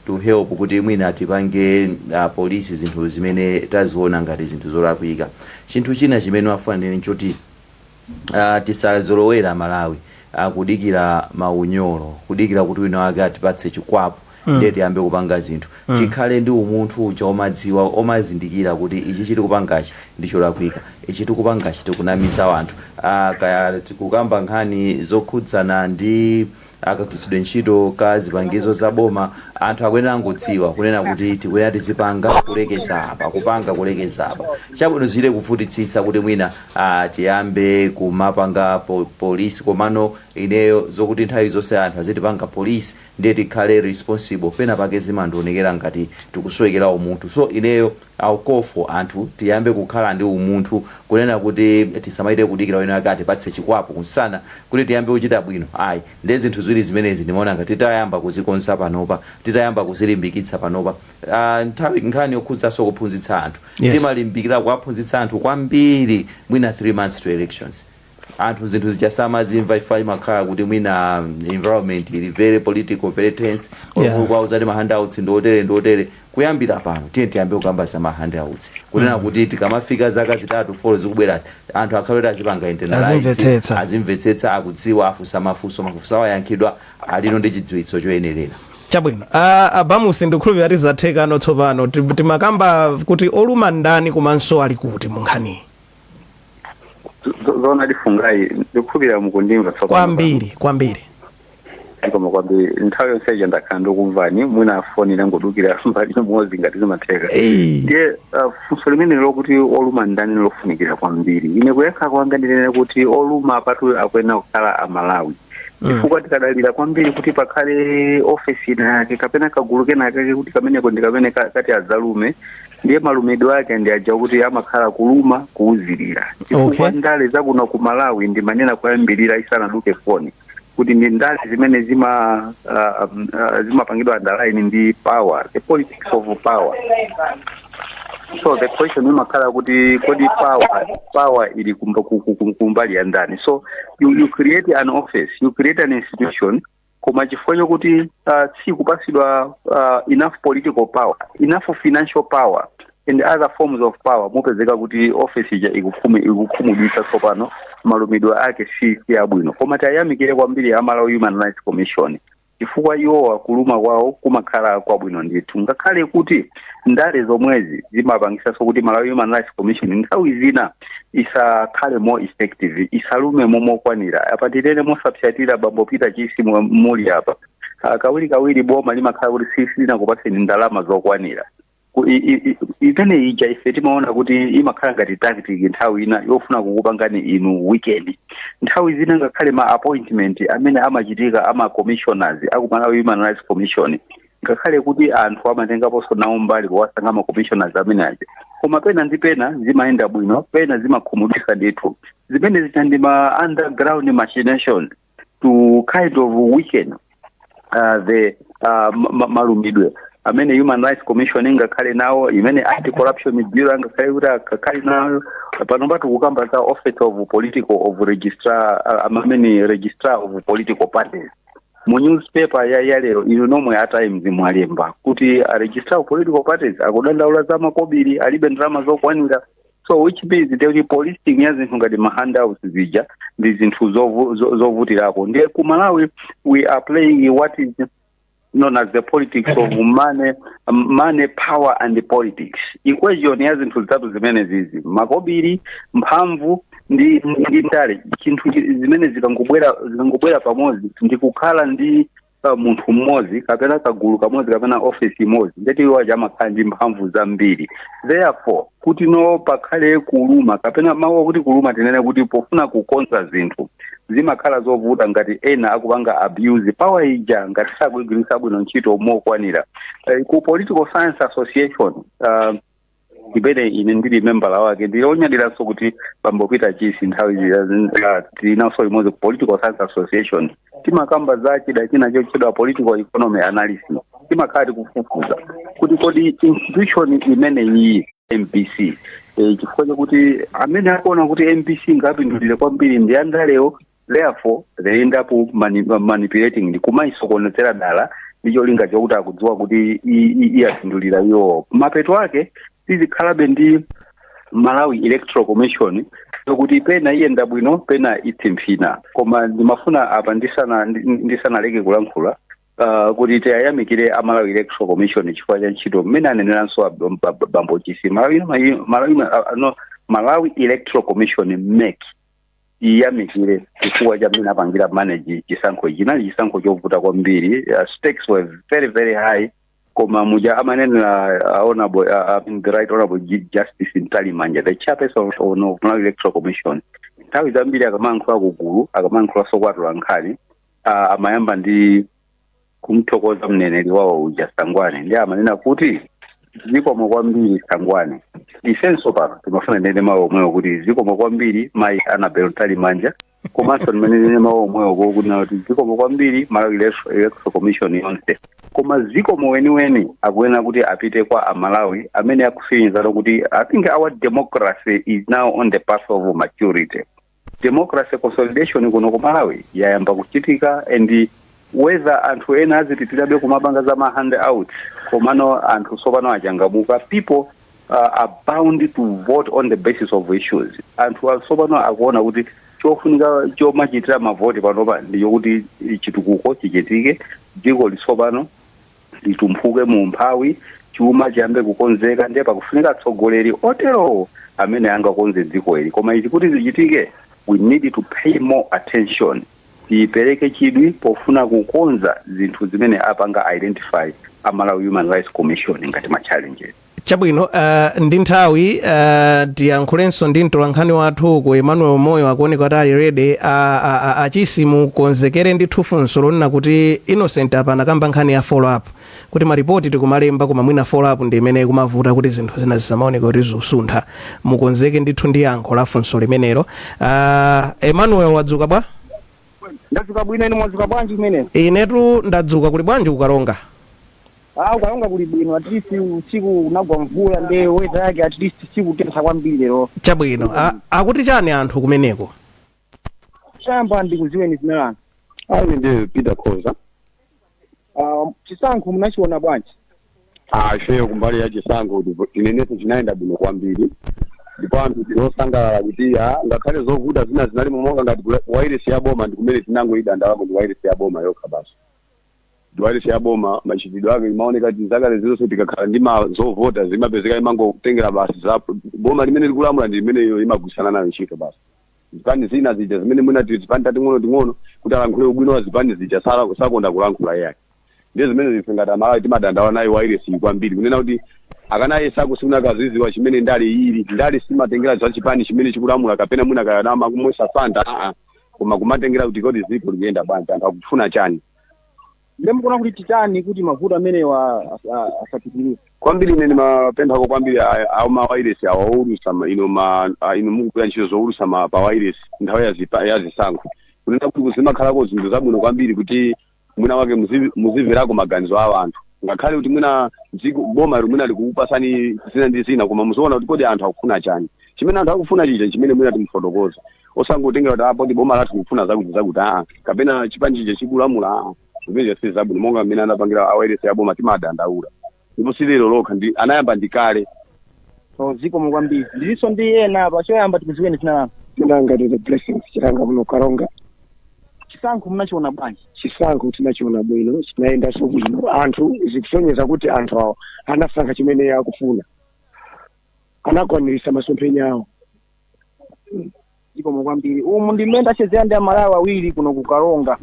to help kuti mwina tipange police zinthu zimene taziona ngati zinthu zolakwika. Chinthu china chimene wafuna ndine nchoti tisazolowera Malawi kudikira maunyolo, kudikira kuti wina wake atipatse chikwapu ndiye tiyambe kupanga zinthu. Tikhale ndi umunthu uja omadziwa, omazindikira kuti ichi chili kupangachi ndi cholakwika, ichi tikupangachi tikunamiza anthu. Kaya tikukamba nkhani zokhudzana ndi akagwiritsidwe ntchito ka zipangizo za boma, anthu akuyenera angodziwa kunena kuti tikuyenera tizipanga kulekeza apa, kupanga kulekeza apa. Chabwino, zile kuvutitsitsa kuti mwina tiyambe kumapanga police, komano ineyo zokuti nthawi zonse anthu azitipanga police ndiye tikhale responsible, pena pake zimandionekera ngati tikusowekera umunthu. So ineyo I'll call for anthu tiyambe kukhala ndi umunthu, kunena kuti tisamaite kudikira wina wake atipatse chikwapu kunsana kuti tiyambe kuchita bwino, ayi. Ndiye zinthu ziwiri zimenezi ndimaona ngati titayamba kuzikonza panopa, titayamba kuzilimbikitsa panopa, nthawi nkhani yokhudzaso kuphunzitsa anthu, timalimbikira kuwaphunzitsa anthu kwambiri mwina 3 months to elections, anthu zinthu zija samazimva ifa imakhala kuti mwina environment ili very political, very tense. Kwauza ti ma handouts ndiotere ndiotere. Kuyambira pano tiye tiyambe kukamba za ma handouts, kunena kuti tikamafika zaka 3, 4 zikubwerazi, anthu akhale kuti azipanga internalize. Azimvetsetsa. Azimvetsetsa, akudziwa, afunsa mafunso, mafunso awayankhidwa, alino ndi chidziwitso choyenerera. Chabwino. Abamusi, ndikhulupirira tizathekano tsopano. Timakamba kuti oluma ndani komanso ali kuti mu nkhaniyi? Zoona, Fungayi, ndikukhulupirira mukundimva tsopano. Kwambiri, kwambiri. Koma kwambiri, nthawi yonse ija ndakhala ndikumvani, mwina foni inangodukira mbali imodzi ngati zimatheka. Ndiye funso limene lokuti oluma ndani lofunikira kwambiri. Ine kuyankha kwanga ndinene kuti oluma apatu akuyenera kukhala Amalawi, chifukwa tikadalira kwambiri kuti pakhale ofesi ina yake kapena kagulu kena kake kuti kameneko ndi kamene kati adzalume, ndiye malumidwe ake ndi aja kuti amakhala kuluma kuuzirira, chifukwa ndale zakuno ku Malawi, ndimanena kuyambirira isanaduke foni kuti ndi ndale zimene zimapangidwa underline ndi power, the politics of power. So the question imakhala kuti kodi power ili kumbali ya ndani? So you create an office, you create an institution, koma chifukwa chokuti sikupasidwa enough political power, enough financial power and other forms of power, mupezeka kuti office ija ikukhumudwitsa. Tsopano malumidwe ake si abwino. Koma tayamikire kwambiri a Malawi Human Rights Commission, chifukwa iwowa kuluma kwawo kumakhala kwabwino ndithu, ngakhale kuti ndale zomwezi zimapangisanso kuti Malawi Human Rights Commission nthawi zina isakhale more effective, isalume momokwanira. Apa ndinene mosapsatira, bambo Peter Chisi, muli apa. Kawiri kawiri boma limakhala kuti silinakupaseni ndalama zokwanira. Imene ija ife timaona kuti imakhala ngati tactic nthawi ina yofuna kukupangani inu weaken. Nthawi zina ngakhale ma appointment amene amachitika ama commissioners aku Malawi Human Rights Commission, ngakhale kuti anthu amatengaponso nawo mbali powasankha ma commissioners amene aja, koma pena ndi pena zimayenda bwino, pena zimakhumudwitsa ndithu. Zimene zija ndi ma underground machinations to kind of weaken the malumidwe amene Human Rights Commission ingakhale nawo, imene Anti Corruption Bureau angakhale kuti akakhale nayo. Pano patu kukamba za Office of Political of Registrar, amene Registrar of Political Parties. Mu newspaper ya lero, inu nomwe a Times mwalemba kuti a Registrar of Political Parties akudandaula za makobiri, alibe ndalama zokwanira. So which means ndekuti policing ya zinthu ngati ma handouts zija ndi zinthu zovutirako. Ndiye ku Malawi we are playing what is known as the politics of money, money, power and politics. Equation ya zinthu zitatu zimene zizi, makobiri, mphamvu ndi ndale, chinthu zimene zikangobwera pamodzi ndi kukhala ndi munthu mmodzi kapena kagulu kamodzi kapena office imodzi, ndeti iwo aja amakhala ndi mphamvu zambiri. Therefore, kuti no pakhale kuluma, kapena mawu akuti kuluma, tinene kuti pofuna kukonza zinthu zimakhala zovuta ngati ena akupanga abuse power ija, ngati sakuyigwiritsa bwino ntchito mokwanira. Ku Political Science Association, imene ine ndili membala wake, ndilionyadiranso kuti bambo Peter Chisi nthawi tilinanso limodzi ku Political Science Association, timakamba za chida china chotchedwa political economy analysis. Timakhala tikufufuza kuti kodi institution imene iyi MBC, chifukwa chakuti amene akuona kuti MBC ngapindulire kwambiri ndi andalewo, therefore they end up manipulating ndi kumayisokonezera dala ndi cholinga chokuti akudziwa kuti iyapindulira iwo. Mapeto ake tizikhalabe ndi Malawi Electoral Commission yokuti pena iyenda bwino, pena itsimphina. Koma ndimafuna apa ndisanaleke kulankhula, kuti tiyayamikire a Malawi Electoral Commission chifukwa cha ntchito mmene aneneranso bambo Chisi. Malawi, Malawi, no, Malawi Electoral Commission, MEC, iyamikire chifukwa cha mmene apangira manage chisankho ichi. Chinali chisankho chovuta kwambiri. Stakes were very very high, koma muja amanenera honorable, I mean, the Right Honorable Justice Mtalimanja, the chairperson of Malawi Electoral Commission, nthawi zambiri akamayankhula kugulu, akamayankhulanso kwatula nkhani, amayamba ndi kumthokoza mneneri wawo uja Sangwane, ndi amanena kuti zikomo kwambiri Sangwane. Ifenso pano timafuna nene mawu omwewo kuti zikomo kwambiri mayi Annabel Mtalimanja, komanso ndimene nene mawu omwewo kokunena kuti zikomo kwambiri Malawi Electoral Commission yonse. Koma zikomo weniweni akuyenera kuti apite kwa Amalawi amene akusonyezana kuti I think our democracy is now on the path of maturity. Democracy consolidation kuno ku Malawi yayamba kuchitika, and whether anthu ena azipitirabe kumapanga za ma handouts, komano anthu tsopano achangamuka. People are bound to vote on the basis of issues. Anthu tsopano akuona kuti chofunika chomachitira mavoti panopa ndi chokuti chitukuko chichitike, dziko litsopano litumphuke mu umphawi, chuma chiyambe kukonzeka. Ndiye pakufunika atsogoleri oterowo amene angakonze dziko ili. Koma izi kuti zichitike, we need to pay more attention, tipereke chidwi pofuna kukonza zinthu zimene apanga identify a Malawi Human Rights Commission ngati ma challenges. Chabwino, ndi nthawi, tiyankhulenso ndi mtolankhani wathu ku Emmanuel Moyo, akuoneka kuti ali ready. Achisi, mukonzekere ndithu funso lonena kuti Innocent apa anakamba nkhani ya follow up, kuti maripoti tikumalemba koma mwina follow up ndi imene ikumavuta kuti zinthu zina zisamaoneka kuti zikusuntha. Mukonzeke ndithu ndi yankho la funso limenelo. Emmanuel, wadzuka bwa? Ndadzuka bwino, inu mwadzuka bwanji kumene? Inetu ndadzuka. Kuli bwanji kukalonga? Ah, kukalonga kuli bwino. At least usiku unagwa mvula, nde weather yake at least sikutentha kwambiri lero. Chabwino. Akuti chani anthu kumeneko? Chamba, ndikuziweni zina lanu. Ayi, ndi Peter Khoza. Chisankho munachiona bwanji? Ah, ifeyo kumbali ya chisankho tinenese chinayenda bwino kwambiri, ndipo anthu tinosangalala kuti ngakhale zovuta zina zinali monga ngati wairesi ya boma, ndi kumene tinangoyidandalamo, ndi wairesi ya boma yokha basi. Ndi wairesi ya boma, machitidwe ake imaoneka kuti zakale zilonse tikakhala ndi ma zovota zimapezeka imangotengera basi za boma limene likulamula, ndi limeneyo imagwisana nayo ntchito basi. Zipani zina zija zimene mwina tili zipani tating'ono ting'ono, kuti alankhule ubwino wa zipani zija, sakonda kulankhula iyayi. Ndiye zimene ife ngati Amalawi timadandaula nayo wairesi kwambiri, kunena kuti akanayesako simunakaziziwa chimene ndale ili. Ndale simatengera za chipani chimene chikulamula kapena mwina kayanama kumwesa fanta, aa, koma kumatengera kuti kodi dziko likuyenda bwanji, anthu akufuna chani. Ndiye mukuona kuti titani kuti mavuto amenewa asapitirire? Kwambiri ine ndimapemphako kwambiri awo mawairesi awo oulusa ino inu mukugwira ntchito zoulusa pa wairesi nthawi ya zisankho, kunena kuti kuzimakhalako zinthu zabwino kwambiri kuti mwina wake muzimverako maganizo awo anthu, ngakhale kuti mwina dziko boma mwina likukupasani zina ndi zina, koma muziona kuti kodi anthu akufuna chani. Chimene anthu akufuna chija chimene mwina timufotokoza, osangotengera kuti apo ndi boma lathu likufuna zakuti zakuti, aa, kapena chipani chija chikulamula, aa, zimene si zabwino. Monga mmene anapangira awairesi ya boma, timadandaula, ndipo si lero lokha, ndi anayamba ndi kale. So zikomo kwambiri. Ndilinso ndi ena apa. Choyamba tikuziweni dzina lanu. Tinanga the Blessings Chilanga kuno Karonga. Chisankho munachiona bwanji? Chisankho tinachiona bwino, chinayendanso bwino. Anthu zikusonyeza kuti anthu awo anasankha chimene akufuna, anakwaniritsa masomphenya awo. Zikomo kwambiri. Umu ndi mmene ndachezera ndi Amalawi awiri kuno ku Karonga.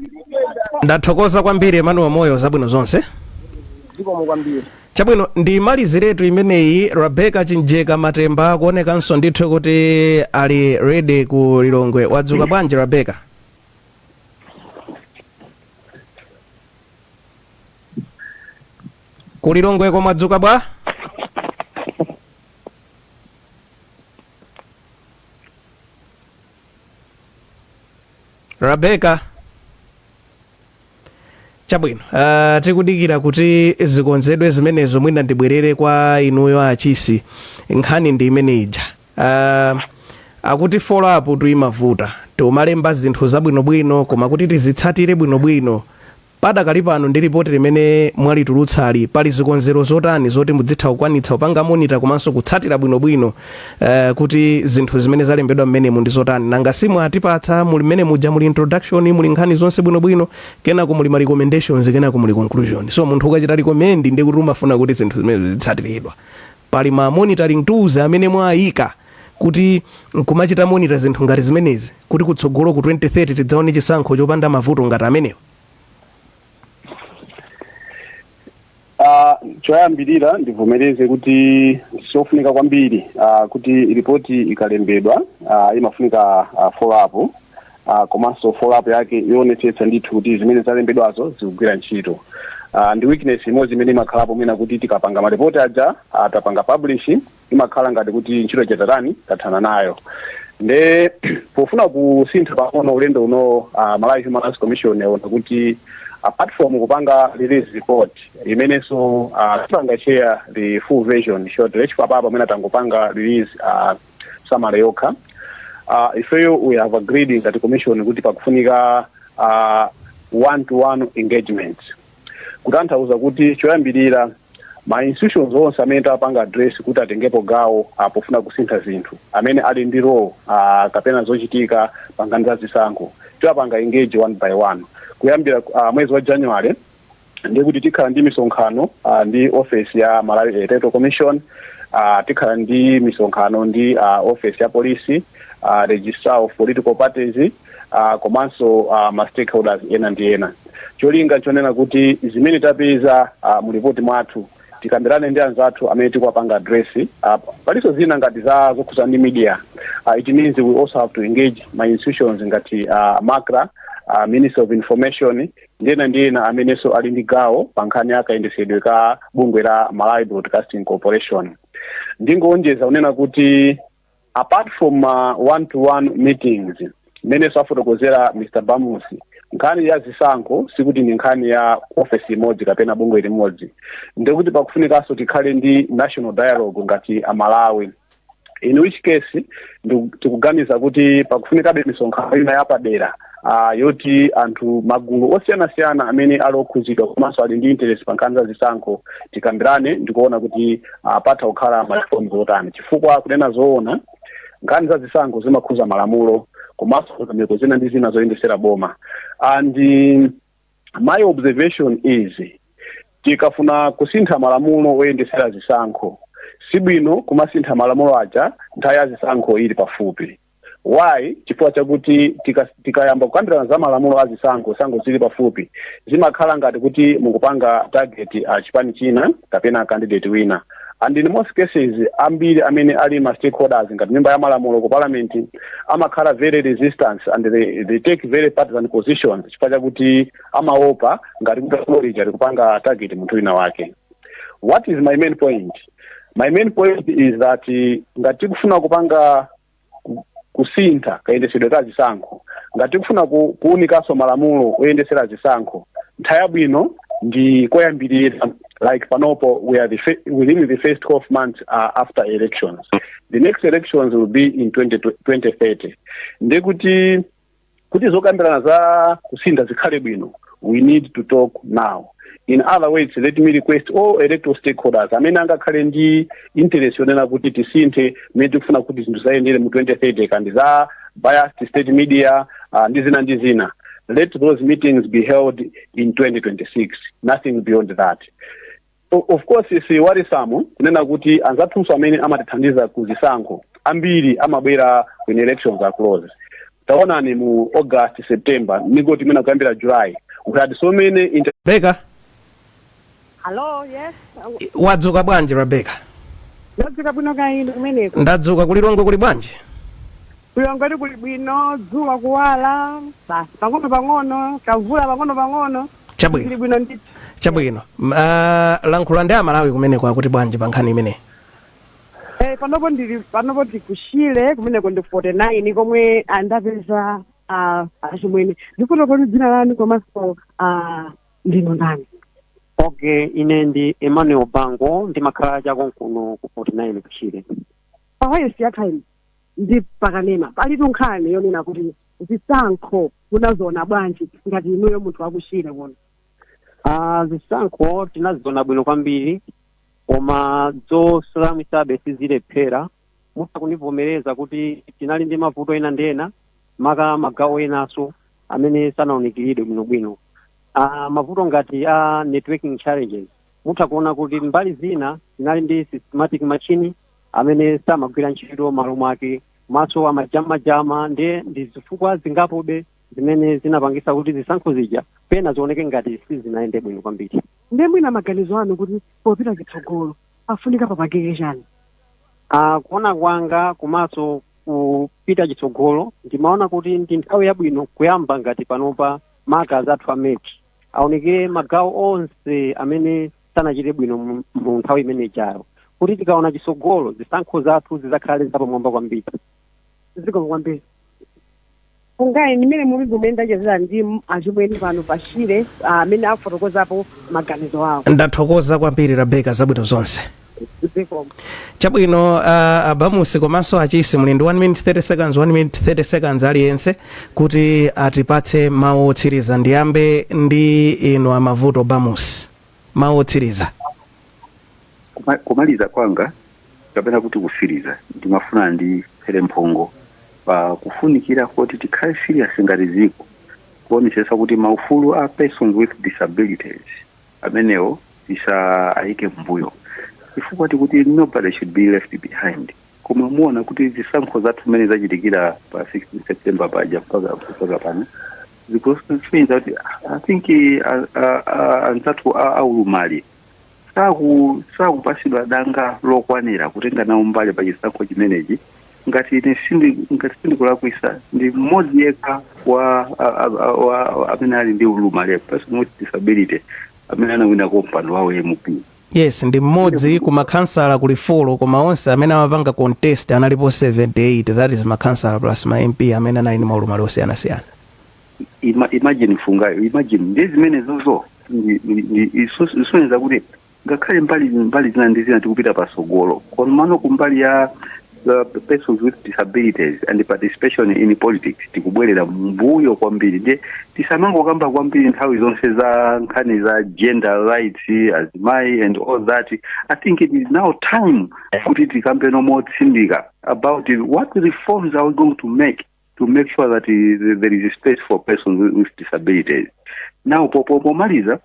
Ndathokoza kwambiri, Emmanuel Moyo, zabwino zonse. Zikomo kwambiri. Chabwino, ndi maliziretu imeneyi. Rebecca Chinjeka Matemba kuonekanso ndithu kuti ali ready ku Lilongwe. Wadzuka bwanji, Rebecca? Ku Lilongweko mwadzuka bwa? Rebecca, chabwino, tikudikira kuti zikonzedwe zimenezo. Mwina ndibwerere kwa inuyo Achisi. Nkhani ndi imene ija, akuti follow up tuimavuta. Tiumalemba zinthu zabwinobwino, koma kuti tizitsatire bwinobwino. Padakali pano, ndi ripoti limene mwalitulutsali, pali zikonzero zotani zoti mudzitha kukwanitsa kupanga monitor komanso kutsatira bwinobwino kuti zinthu zimene zalembedwa mmenemu ndi zotani? Nanga simwatipatsa, muli mmene muja muli introduction, muli nkhani zonse bwinobwino, kenako muli ma recommendations, kenako muli conclusion. So munthu ukachita recommend, ndi kuti umafuna kuti zinthu zimene zitsatiridwa. Pali ma monitoring tools amene mwayika kuti nkumachita monitor zinthu ngati zimenezi, kuti kutsogolo ku 2030 tidzaone chisankho chopanda mavuto ngati amenewo? Choyambirira ndivomereze kuti siofunika kwambiri kuti ripoti ikalembedwa imafunika follow up, komanso follow up yake ionetsetsa ndithu kuti zimene zalembedwazo zikugwira ntchito. Ndi weakness imodzi imene imakhalapo mwina kuti tikapanga maripoti aja, tapanga publish, imakhala ngati kuti ntchito chatatani tathana nayo. Nde pofuna kusintha pang'ono, ulendo uno Malawi Human Rights Commission yaona kuti apart from kupanga release report imenenso tipanga share the full version shortly, chifukwa papa mwina tangopanga release summary yokha, ifeyo we have agreed ngati commission kuti pakufunika one to one engagement, kutanthauza kuti choyambirira ma institutions onse amene tapanga address kuti atengepo gawo pofuna kusintha zinthu, amene ali ndi role kapena zochitika pa nkhani za zisankho, tiwapanga engage one by one kuyambira mwezi wa January. Ndiye kuti tikhala ndi misonkhano ndi office ya Malawi Electoral Commission, tikhala ndi misonkhano ndi office ya polisi, registrar of political parties, komanso ma stakeholders ena ndi ena. Cholinga chonena kuti zimene tapeza mu ripoti mwathu tikambirane ndi anzathu amene tikuwapanga address. Palinso zina ngati za zokhuza ndi media. It means we also have to engage ma institutions ngati MACRA, Ministry of Information ndi ena ndi ena amenenso ali ndi gawo pa nkhani ya kayendesedwe ka bungwe la Malawi Broadcasting Corporation. Ndingowonjeza kunena kuti apart from one to one meetings mmenenso afotokozera Mr Bamusi, nkhani ya zisankho sikuti ndi nkhani ya ofesi imodzi kapena bungwe limodzi. Ndikuti pakufunikanso tikhale ndi national dialogue ngati Amalawi, in which case tikuganiza kuti pakufunikabe misonkhano ina yapadera yoti anthu, magulu osiyanasiyana amene ali okhuzidwa komanso ali ndi interest pa nkhani za zisankho tikambirane ndikuona kuti patha kukhala ma reforms otani, chifukwa kunena zoona nkhani za zisankho zimakhuza malamulo komanso ndondomeko zina ndi zina zoyendesera boma. And my observation is, tikafuna kusintha malamulo oyendesera zisankho, sibwino kumasintha malamulo aja nthawi ya zisankho ili pafupi. Why? Chifukwa chakuti tikayamba kukambirana za malamulo a zisankho, zisankho zili pafupi, zimakhala ngati kuti mukupanga target a chipani china kapena candidate wina. And in most cases, ambiri amene ali ma stakeholders ngati Nyumba ya Malamulo, ku Parliament, amakhala very resistant and they take very partisan positions, chifukwa chakuti amaopa ngati kuti lamulo lija likupanga target munthu wina wake. What is my main point? My main point is that ngati tikufuna kupanga kusintha kayendesedwe ka zisankho, ngati tikufuna kuwunikanso malamulo oyendesera zisankho, nthawi yabwino ndi koyambirira, like panopo we are within the first 12 months after elections. The next elections will be in 20, 2030. Ndekuti kuti zokambirana za kusintha zikhale bwino, we need to talk now. In other words, let me request all electoral stakeholders amene angakhale ndi interest yonena kuti tisinthe mmene tikufuna kuti zinthu zayendere mu 2030, kandi za biased state media ndi zina ndi zina, let those meetings be held in 2026, nothing beyond that. Of course si worrisome kunena kuti anzathunso amene amatithandiza ku zisankho ambiri amabwera when elections are close. Taonani mu August, September, ningoti mwina kuyambira July, we had so many Rebecca. Hello, yes. Wadzuka bwanji, Rebecca? Ndadzuka bwino, kaino kumeneko? Ndadzuka. KuLilongwe kuli bwanji? KuLilongwe kuli bwino, dzuwa kuwala, basi pang'ono pang'ono, kavula pang'ono pang'ono. Chabwino. Kuli bwino ndithu. Chabwino. Lankhula ndi Amalawi kumeneko, akuti bwanji pa nkhani imeneyi? Panopo ndili, panopo tikushile kumeneko ndi 49 komwe andapeza achimwene. Ndifuna dzina lanu komanso ndinu ndani? Okay, ine ndi Emmanuel Bango, ndimakhala chakonkuno ku 49 kuchile. Pawayesi yathayi ndi pakanema palitu nkhani yonena kuti zisankho munaziona bwanji ngati inuyo munthu wakushile kuno? Zisankho tinaziona bwino kwambiri, koma zosalamwisabe sizilephera. Mutha kunivomereza kuti tinali ndi mavuto ena ndi ena, maka magawo enanso amene sanaunikiridwe bwinobwino. Mavuto ngati a networking challenges, mutha kuona kuti mbali zina tinali ndi systematic machine amene samagwira ntchito malo mwake, maso amajamajama. Ndiye ndi zifukwa zingapobe zimene zinapangisa kuti zisankho zija pena zioneke ngati sizinayende bwino kwambiri. Ndiye mwina maganizo anu kuti popita chitsogolo afunika papangike chani? Kuona kwanga komanso kupita chitsogolo, ndimaona kuti ndi nthawi yabwino kuyamba ngati panopa maka zathu a MEC aonekere magawo onse amene sanachite bwino mu nthawi imene ijayo, kuti tikaona chitsogolo zisankho zathu zizakhale zapamwamba kwambiri. Zikomo kwambiri. Fungai, nimene muli kumene ndachezera ndi achimwene pano pashire amene afotokozapo maganizo awo. Ndathokoza kwambiri, Rebecca, zabwino zonse. Zikomo. Chabwino. Abamusi komanso Achisi, muli ndi 1 minute 30 seconds, 1 minute 30 seconds aliyense kuti atipatse mawu otsiriza. Ndiyambe ndi inu Amavuto Bamusi, mawu otsiriza. Kumaliza kwanga kapena kuti kusiriza, ndimafuna ndiphere mphongo pa kufunikira kuti tikhale serious ngati dziko kuonetsetsa kuti maufulu a persons with disabilities amenewo tisaayike mbuyo, chifukwa tikuti nobody should be left behind. Koma muona kuti zisankho zathu zimene zachitikira pa 16 September paja mpaka pano zikusonyeza kuti I think anzathu aulumali sakupasidwa danga lokwanira kutenga nawo mbali pa chisankho chimenechi. Ngati ine ngati sindikulakwisa, ndi mmodzi yekha wa amene ali ndi ulumali, person with disability, amene anawinako mpando wawo MP. Yes, ndi mmodzi. Ku makhansala kuli 4, koma onse amene amapanga contest analipo 78, that is makhansala plus ma MP amene anali ndi maulumali osiyanasiyana. Imagine, Fungayo, imagine. Ndi zimene zozo isonyeza kuti ngakhale mbali zina ndi zina tikupita pasogolo, komano kumbali ya persons with disabilities and participation in politics tikubwerera mbuyo kwambiri. Ndiye tisamangokamba kwambiri nthawi zonse za nkhani za gender rights, azimayi and all that. I think it is now time kuti tikambe motsindika about what reforms are we going to make sure that there is a space for persons with disabilities. Now, pomaliza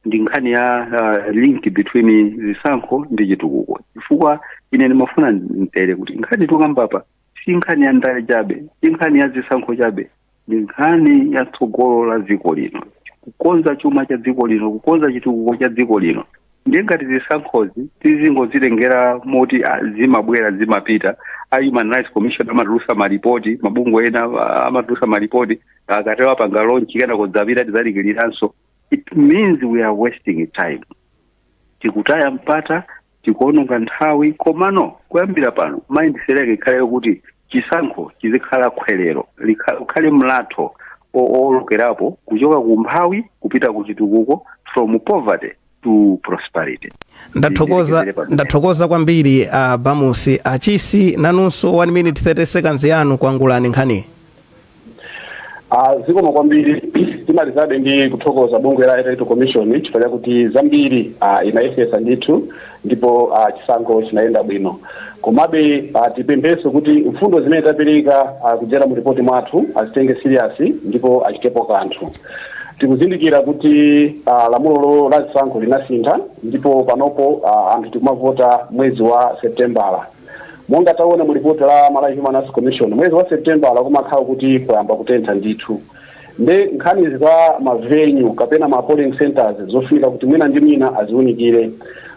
ndi nkhani ya link between zisankho ndi chitukuko, chifukwa ine ndimafuna mtere kuti nkhani tikambapa Si nkhani ya ndale chabe, si nkhani ya zisankho chabe, ndi nkhani ya tsogolo la dziko lino, kukonza chuma cha dziko lino, kukonza chitukuko cha dziko lino. Ndiye ngati zisankhozi tizingozitengera moti zimabwera, zimapita, a Human Rights Commission amatulusa malipoti, mabungwe ena amatulusa malipoti, akatero apanga launch, kena kudzapita tizalikiliranso, it means we are wasting time, tikutaya mpata, tikuononga nthawi. Komano kuyambira pano mindset yake ikhale kuti chisankho chizikhala khwerero, ukhale mlatho owolokerapo kuchoka ku umphawi kupita ku chitukuko, from poverty to prosperity. Ndathokoza. Ndilekezere pano. Ndathokoza kwambiri a Bamusi. Achisi, nanunso 1 minute 30 seconds yanu, kwangulani nkhani. Zikomo kwambiri. Timalizabe ndi kuthokoza bungwe la Electoral Commission chifukwa chakuti zambiri inayesesa ndithu, ndipo chisankho chinayenda bwino. Komabe tipempheso kuti mfundo zimene tapereka kudzera mu ripoti mwathu azitenge serious ndipo achitepo kanthu. Tikuzindikira kuti lamulo la zisankho linasintha, ndipo panopo anthu tikumavota mwezi wa Septembala. Monga taona mu ripoti la Malawi Human Rights Commission, mwezi wa Septembala kumakhala kuti kuyamba kutentha ndithu. Nde nkhani za ma venue kapena ma polling centers zofunika kuti mwina ndi mwina aziunikire.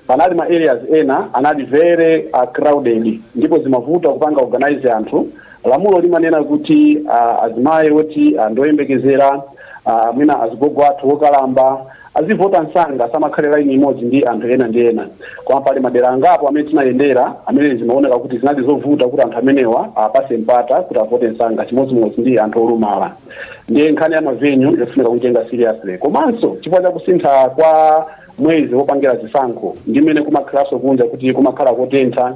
Panali ma areas ena anali very crowded ndipo zimavuta kupanga organize anthu. Lamulo limanena kuti azimayi oti ndoyembekezera, mwina azigogo athu okalamba, azivota msanga, samakhale line imodzi ndi anthu ena ndi ena. Koma pali madera angapo amene tinayendera amene zimaoneka kuti zinali zovuta kuti anthu amenewa apase mpata kuti avote msanga, chimodzimodzi ndi anthu olumala. Ndiye nkhani ya ma venue yofunika kuitenga seriously. Komanso chifukwa cha kusintha kwa mwezi wopangira zisankho ndi mmene kumakhalanso kunja kuti kumakhala kotentha,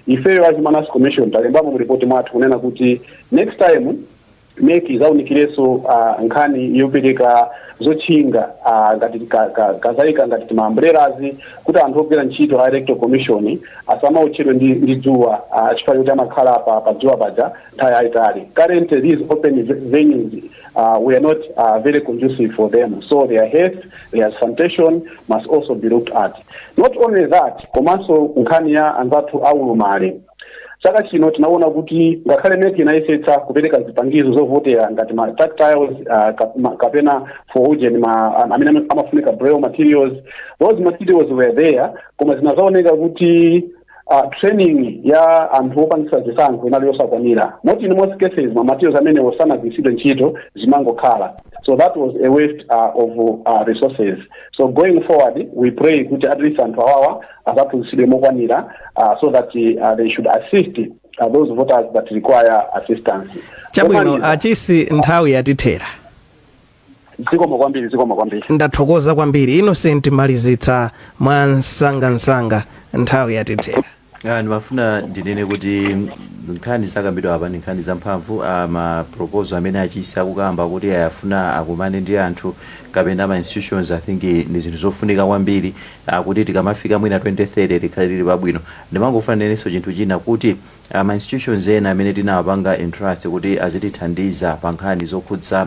ifeyo a Human Rights Commission talembamo mu ripoti mwathu kunena kuti next time MEC izaunikirenso nkhani yopereka zotchinga, ngati kazayika ngati tima umbrellas, kuti anthu ogwira ntchito a Electoral Commission asamaotchedwe ndi dzuwa, chifukwa choti amakhala pa dzuwa paja nthawi yayitali. Currently these open venues were not very conducive for them, so their health, their sanitation must also be looked at. Not only that, komanso nkhani ya anzathu aulumale. Chaka chino tinaona kuti ngakhale MEC inayesetsa kupereka zipangizo zovotera ngati ma tactiles, kapena for ujeni ma amene amafunika braille materials, those materials were there, koma zinazaoneka kuti training ya anthu opangisa zisankho inali yosakwanira, moti in most cases ma materials amene osanagwiritsidwe ntchito, zimangokhala. So that was a waste of resources. So going forward we pray kuti at least anthu awawa azaphunzitsidwe mokwanira, so that they should assist those voters that require assistance. Chabwino. Pomaliza, Achisi, nthawi yatithera. Zikomo kwambiri, zikomo kwambiri. Ndathokoza kwambiri. Innocent, malizitsa mwa msangamsanga, nthawi yatithera. Ndimafuna ndinene kuti nkhani zakambidwa apa ndi nkhani zamphamvu. Ma proposal amene Achisi akukamba kuti ayafuna akumane ndi anthu kapena ma institutions, I think ndi zinthu zofunika kwambiri kuti tikamafika mwina 2030 tikhale tili pabwino. Ndimangofuna ndinenenso chinthu china kuti ma institutions ena amene tinawapanga entrust kuti azitithandiza pa nkhani zokhudza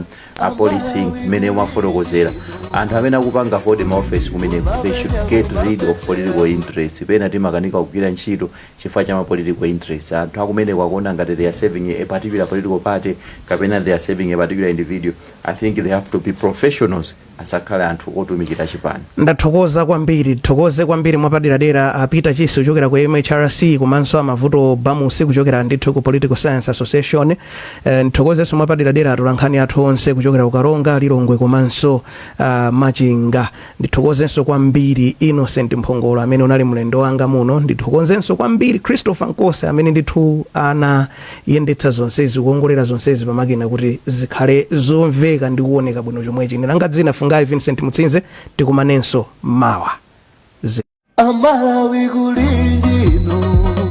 policing, mmene umafotokozera, anthu amene akupanga hold ma office kumeneko, they should get rid of political interest. Pena timakanika kugwira ntchito chifukwa cha ma political interest. Anthu akumeneko akuona ngati they are serving a particular political party kapena they are serving a particular individual. I think they have to be professionals, asakhale anthu otumikira chipani. Ndathokoza kwambiri. Thokoze kwambiri mwapaderadera a Peter Chisi kuchokera ku MHRC, komanso Amavuto Bamusi kuchokera ndithu ku Political Science Association. Nthokozenso mwapaderadera atolankhani athu onse kuchokera ku Karonga, Lilongwe komanso Machinga. Ndithokozenso kwambiri Innocent Mphongolo amene unali mlendo wanga muno. Ndithokozenso kwambiri Christopher Nkose amene ndithu anayendetsa zonsezi, kuongolera zonsezi pamakina kuti zikhale zomveka ndi kuoneka bwino chomwechi. Ndinanga dzina Fungai Vincent Mutsinze. Tikumanenso mawa. Amalawi, kulinjino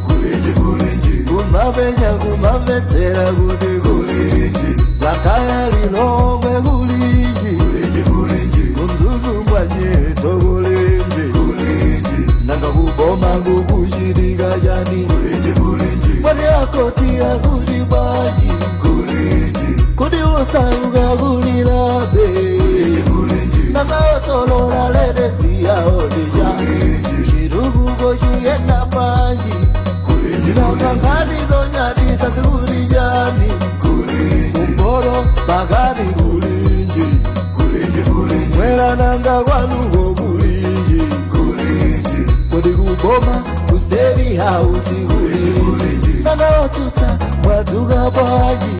kulinji kulinji, kumapenya kumamvetsera kuti kulinji, Blantyre, Lilongwe, kulinji kulinji kulinji, kuMzuzu mbwanyetso kulinji kulinji, nanga kuboma kukuchitika chani? Kulinji kulinji, mwati akoti akuti bwanji? Kulinji, kuti usauka kulilabe? Nanga osolola latest yawo ndija? Chitukuko chiyenda panji? Nanga nkhani zonyadisa zikuti? Nanga kwanuko kulinji? Kulinji. Kodi kuboma ku State House kulinji? Nanga otsutsa mwadzuka bwanji?